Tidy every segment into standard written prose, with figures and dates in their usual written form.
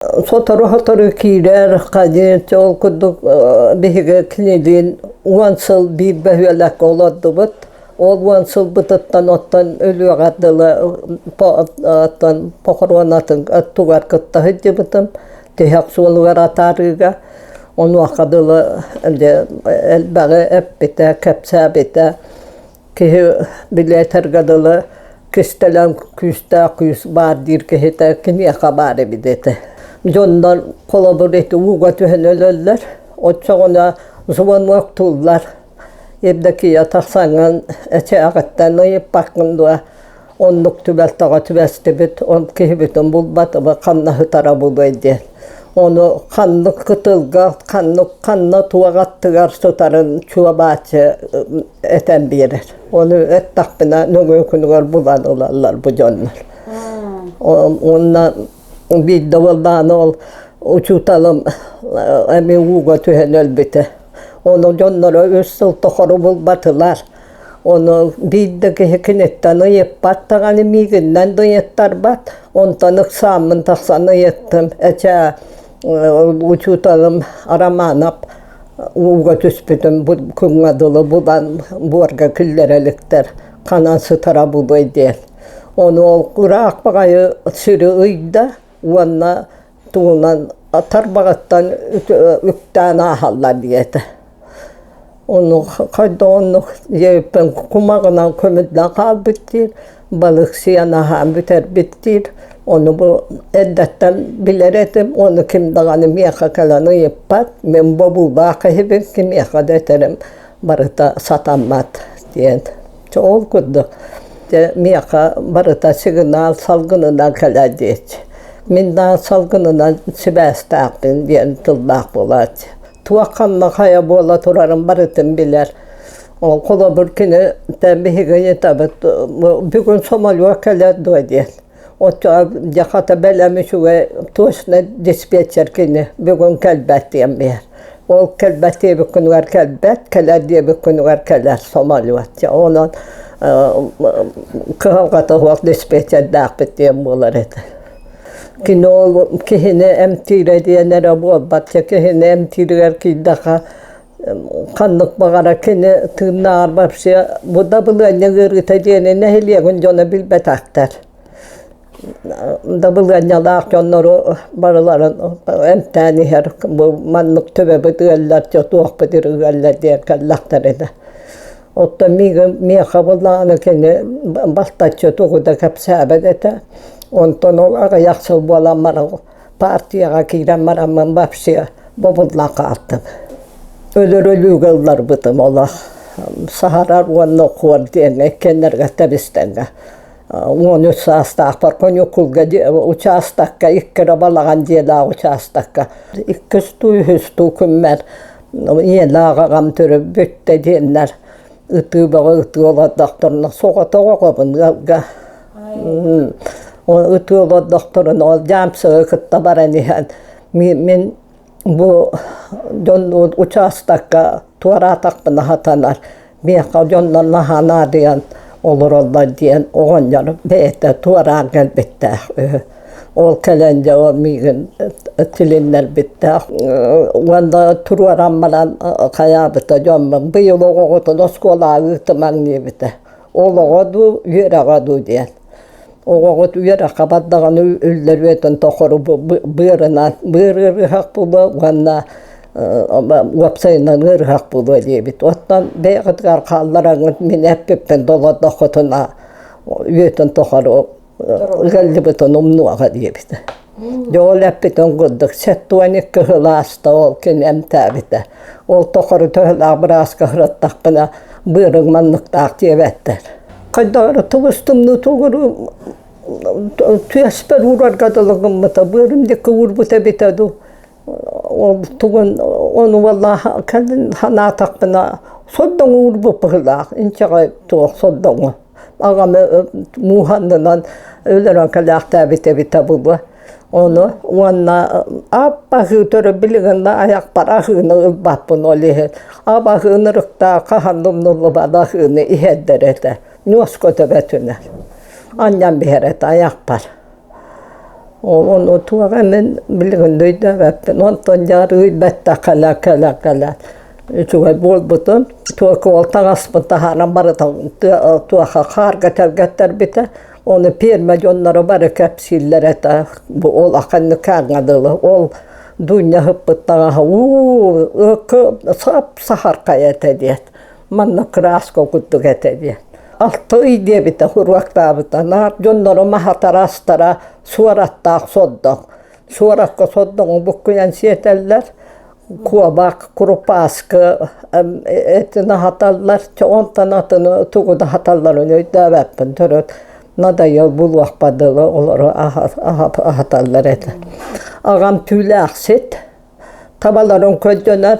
Сотору-сотору киирэр, ханыы ол курдук биһиги кинилиин 10 сыл биир бөһүөлэккэ олордубут. Ол 10 сылбытыттан оттон өлүөҕэр дылы оттон похоронатын тугар кытта сылдьыбытым. Тиһэх суолугар атаарыыга. Онуоха дылы элбэҕи эппитэ, кэпсээбитэ. Киһи билиэтэргэ дылы кистэлэҥ күүстээх күүс баар диир киһитэ киниэхэ баар эбит этэ. Дьоннор холобур ити ууга түһэн өлөллөр, оччоҕуна звоноктууллар. Евдокия тахсаҥҥын эчээҕиттэн ыйыппаккын дуо? Оннук түбэлтэҕэ түбэстибит, ол киһибитин булбатыбыт, ханна сытара буолуой диэн. Ону ханнык кытылга, ханнык ханна туох аттыгар сытарын чуо-бааччы этэн биэрэр. Ону эттэхпинэ нөҥүө күнүгэр булан ылаллар бу дьоннор. Уонна биирдэ буоллаҕына ол учууталым эмиэ ууга түһэн өлбүтэ. Ону дьонноро үс сыл тухары булбатылар. Ону биир да киһи киниттэн ыйыппат даҕаны, миигиннэн да ыйыттарбат. Онтон ыксааммын тахсан ыйыттым. Эчээ учууталым Романов ууга түспүтүн бу күҥҥэ дылы булан буорга киллэрэ иликтэр, ханан сытара буолуой диэн. Ону ол ыраах баҕайы сири ыйда уонна тугунан тарбаҕыттан үктээн ааһаллар диэтэ. Ону хайдах оннук диэбиппин кумаҕынан көмүллэн хаалбыт диир, балык сиэн аһаан бүтэрбит диир. Ону бу эрдэттэн билэр этим, ону ким даҕаны миэхэ кэлэн ыйыппат, мин бобуулаах киһибин, кимиэхэ да этэрим барыта сатаммат диэн. Чэ ол курдук дьэ миэхэ барыта сигнал салгынынан кэлэр диэччи. Мин да салгынынан сибээстээхпин диэн тыллаах буолааччы. Туох ханна хайа буола турарын барытын билэр. Ол холобур кини биһиги ыйытабыт бүгүн самолет кэлэр дуо диэн. Оччоҕо дьэ хата бэлэм үчүгэй точно диспетчер кини бүгүн кэлбэт диэн биһэр. Ол кэлбэт диэбит күнүгэр кэлбэт, кэлэр диэбит күнүгэр кэлэр самолет. Дьэ онон кыһалҕата суох диспетчердээхпит диэн буолар этэ. Кини ол киһини эмтиирэ диэн эрэ буолбат, дьэ киһини эмтииригэр киирдэххэ ханнык баҕара кини тыыннааҕар вообще бу дабылыанньа ыарыыта диэни нэһилиэгин дьоно билбэтэхтэр. Дабылыанньалаах дьоннору барыларын эмтээн иһэр бу маннык төбөбүт ыаллар дьэ туохпут ыаллар диэн кэллэхтэринэ. Оттон миигин миэхэ буоллаҕына кини балтаччы тугу да кэпсээбэт этэ. Онтон ол аҕыйах сыл буолан баран партияҕа киирэн бараммын вообще бобуллан хаалтым. Өлөр өлүүгэ ылларбытым олох. Саһарар уонна хуор диэҥҥэ иккиэннэргэ тэбистэҥҥэ. 13 саастаахпар коньюкулга учаастакка икки эрэ балаҕан дьиэлээх учаастакка иккис дуу үһүс дуу күммэр ийэлээх аҕам төрөппүттэ диэннэр ытыы бөҕө ытыы олордохторуна соҕотох оҕобун ыалга ытыы олордохторуна ол дьаамсыгы кытта баран иһэн мин бу дьон учаастакка туораатахпына сатанар миэхэ дьоннор наһаа наадыйан олороллор диэн оҕонньор бэйэтэ туораан кэлбиттээх үһү. Ол кэлэн дьэ ол миигин тилиннэрбиттээх уонна туруоран баран хайаабыта дьоммун быйыл оҕоҕутун оскуолаҕа ыытымаҥ диэбитэ. Ол оҕо дуу, үөрэҕэ дуу диэн. Оҕоҕут үөрэххэ бардаҕына үллэр үөтэн тохору быарынан быар ыарыһах буолуо уонна уопсайынан ыарыһах буолуо диэбит. Оттон бэйэҕитигэр хааллараҥҥыт мин эппиппин долордоххутуна үөтэн тохору ыалдьыбытын умнуоҕа диэбитэ. Дьэ ол эппитин курдук 72 сыл ааста ол кини эмтээбитэ. Ол тохору төһөлөөх бырааска сырыттахпына быарыҥ манныктаах диэбэттэр. Хайдах эрэ тубус тымныы тугуру түөспэр уурарга дылы гыммыта, быарым диэки уурбут эбитэ дуу. Ол тугун ону буоллаҕа кэлин санаатахпына сордоҥу уурбут быһыылаах, инчэҕэй туох сордоҥу. Аҕам мууһаннынан өлөрөн кэлээхтээбит эбитэ буолуо. Ону уонна ап-аһыы төрө билигин да айахпар аһыыны ылбаппын ол иһин. Ап-аһыыны ырыктаах хаһан да умнуллубат аһыыны иһэрдэр этэ. Ньуоска төбөтүнэн. Анньан биһэр этэ айахпар. Ону туох эмин билигин да өйдөөбөппүн. Онтон дьаар ыйбаттах кэлэ кэлэ кэлэ үчүгэй буолбутум. Туох ол таҥаспын таһааран барытын туоха хаарга тэлгэттэрбитэ. Ону пиэрмэ дьонноро бары кэпсииллэр этэ. Бу ол аханныкааҥҥа дылы. Ол Дуня ыһыппыт таҥаһа уу сап саһархай этэ диэт. Манна краска курдук этэ диэн. Алта ый диэбитэ уруоктаабыта. Наар дьоннорум аһатар астара суораттаах сордоҥ. Суоракка сордоҥу буккуйан сиэтэллэр. Куобах, курупааскы этин аһаталлар. Онтон атыны тугу да аһаталларын өйдөөбөппүн. Төрөт надоел булуохпа дылы олору аһаталлар этэ. Аҕам түүлээхсит. Табаларын көрдөнөр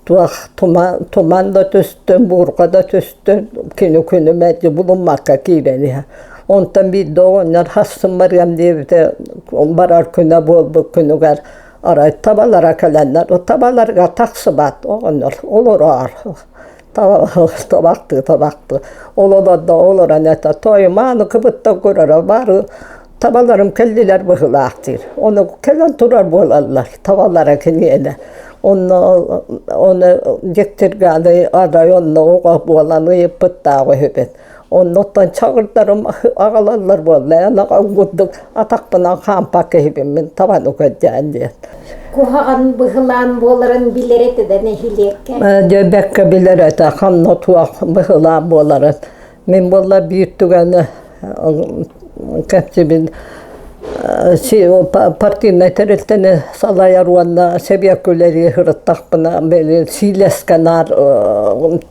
туох туман да түстүн, буурҕа да түстүн, күнү күнү мэлдьи булуммакка киирэн иһэр. Онтон биирдэ оҕонньор хассын барыам диэбитэ барар күнэ буолбут күнүгэр арай табалара кэлэннэр табаларга тахсыбат оҕонньор олороор табахтыы табахтыы ол олордо олорон этэ тоойумааны кыбытта көрөрө бары табаларым кэллилэр быһыылаах диир ону кэлэн турар буолаллар табалара киниэнэ онно ону дьиктиргээн арай онно оҕо буолан ыйыппыттаах үһүбүт оннуттан чаҕырдарым аҕалаллар буолла эн аҕам курдук атахпынан хаампат киһибин мин табаны көрдөөн диэн Куһаҕан быһылаан буоларын билэр этэ да нэһилиэккэ? Дьэ бэккэ билэр этэ ханна туох быһылаан буоларын. Мин буолла биир түгэни кэпсибин партийнай тэрилтэни салайар уонна сэбиэккүлэри сырыттахпына били сиилэскэ наар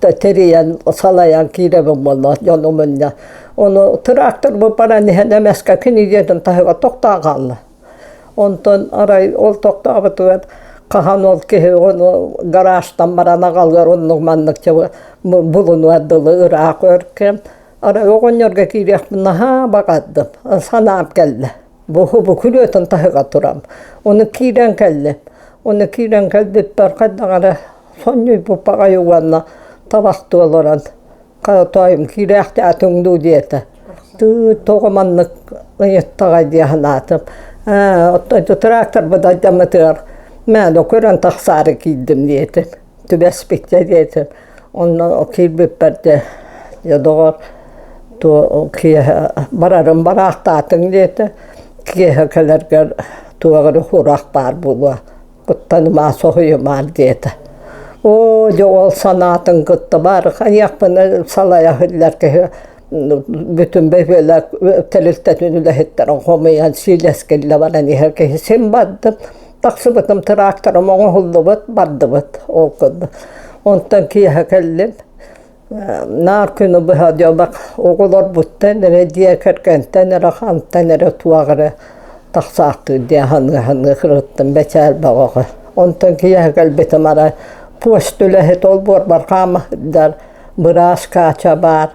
тэрийэн салайан киирэбин буолла дьону мунньа. Ону трактор бу баран иһэн эмэскэ кини дьиэтин таһыгар тохтоон хаалла. Онтон арай ол тохтообутугар хаһан ол киһи ону гаражтан баран аҕалыар оннук маннык булунуор дылы ыраах өркөн арай оҕонньорго киириэхпин наһаа баҕардым санаам кэллэ бу бу күрүөтүн таһыгар турам ону киирэн кэллим ону киирэн кэлбиппэр хайдах эрэ сонньуйбут баҕайы уонна табахтыы олорон Тоойум киирээхтээтиҥ дуу диэтэ. Тыы тоҕо маннык ыйыттаҕай дии санаатым. Ээ, оттон тракторбыт алдьаммытыгар мээнэ көрөн тахсаары киирдим диэтим. Түбэспиттэ диэтим. Онно киирбиппэр дьэ, дьэ доҕор, туо киэһэ барарым бараахтаатыҥ диэтэ. Киэһэ кэлэргэр туох эрэ сурах баар буолуо. Куттаныма, соһуйумаар диэтэ. Оо, дьэ ол санаатын кытта баар хайыахпына салайа иһиллэр киһи бүтүн бөһүөлэк тэрилтэтин үлэһиттэрин хомуйан сиилэскиллэ баран иһэр киһи син бардым. Тахсыбытым тракторым оҥоһуллубут, бардыбыт ол курдук. Онтон киэһэ кэллим. Наар күнү быһа дьобах оҕолорбуттан эрэ дьиэ кэргэнтэн эрэ хантан эрэ туох эрэ тахсаахтыыр диэн саныы-саныы сырыттым бэчээл бөҕөҕө. Онтон киэһэ кэлбитим арай пост үлэһит олбуорбар хаама сылдьар быраас Катя баар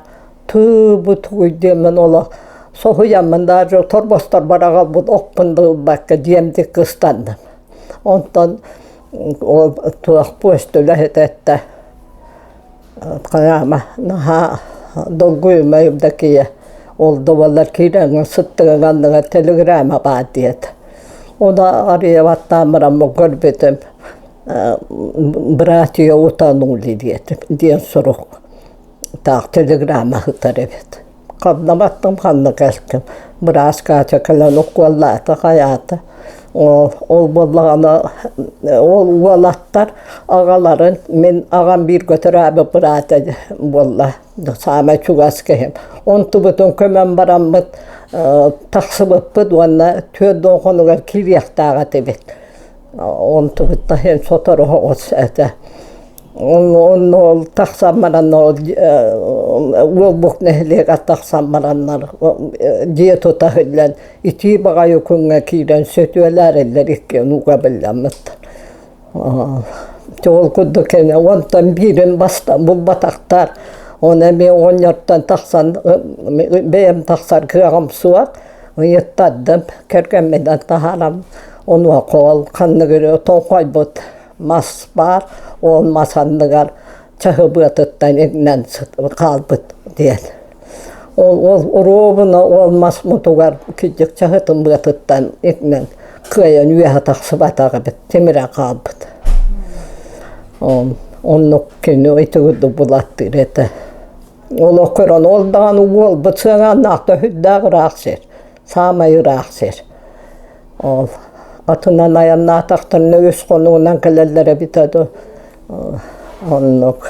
тыы бу тугуй диэммин олох соһуйаммын даже торбосторбор аҕалбыт оппун да ылбакка дьиэм диэки ыстанным. Онтон ол туох пост үлэһитэ эттэ Хайаама наһаа долгуйума Евдокия ол да буоллар киирэҥҥин сыттыгыҥ анныгар телеграмма баар диэт. Ону арыйа баттаан бараммын көрбүтүм братья утонули диэтим диэн сурук таах телеграмма сытар эбит. Ханна баттым, ханна кэлтим. Быраас Катя кэлэн укуоллаата, хайаата. Ол, ол буоллаҕына ол уолаттар аҕаларын мин аҕам бииргэ төрөөбүт быраата буолла, саамай чугас киһим. Онтубутун көмөн бараммыт тахсыбыппыт уонна 40 хонугар киириэхтээх этибит. Онтубут да иһин сотору соҕус этэ. Онно ол тахсан баран ол Уолбук нэһилиэгэр тахсан бараннар дьиэ тута иһиллэн итии баҕайы күҥҥэ киирэн сөтүөлээриллэр иккиэн ууга биллэммиттэр. Ол курдук кини онтон биирин бастан булбатахтар. Оны эмиэ оҕонньортон тахсан бэйэм тахсар кыаҕым суох. Ыйыттардым, кэргэмминэн таһаарам. Онуоха ол ханнык эрэ тоҥхойбут мас баар, ол мас анныгар чаһы быатыттан иҥнэн хаалбыт диэн. Ол ол оруобуна ол мас мутугар кырдьык чаһытын быатыттан итинэн кыайан үөһэ тахсыбатах эбит, тимирэн хаалбыт. Оннук кини ити курдук булаттыыр этэ. Олох көрөн ол даҕаны уолбут сыаҥааннаах төһүрдээх ыраах сир, саамай ыраах сир. Ол атынан айаннаатахтарына үс хонугунан кэлэллэр эбитэ дуу. Оннук.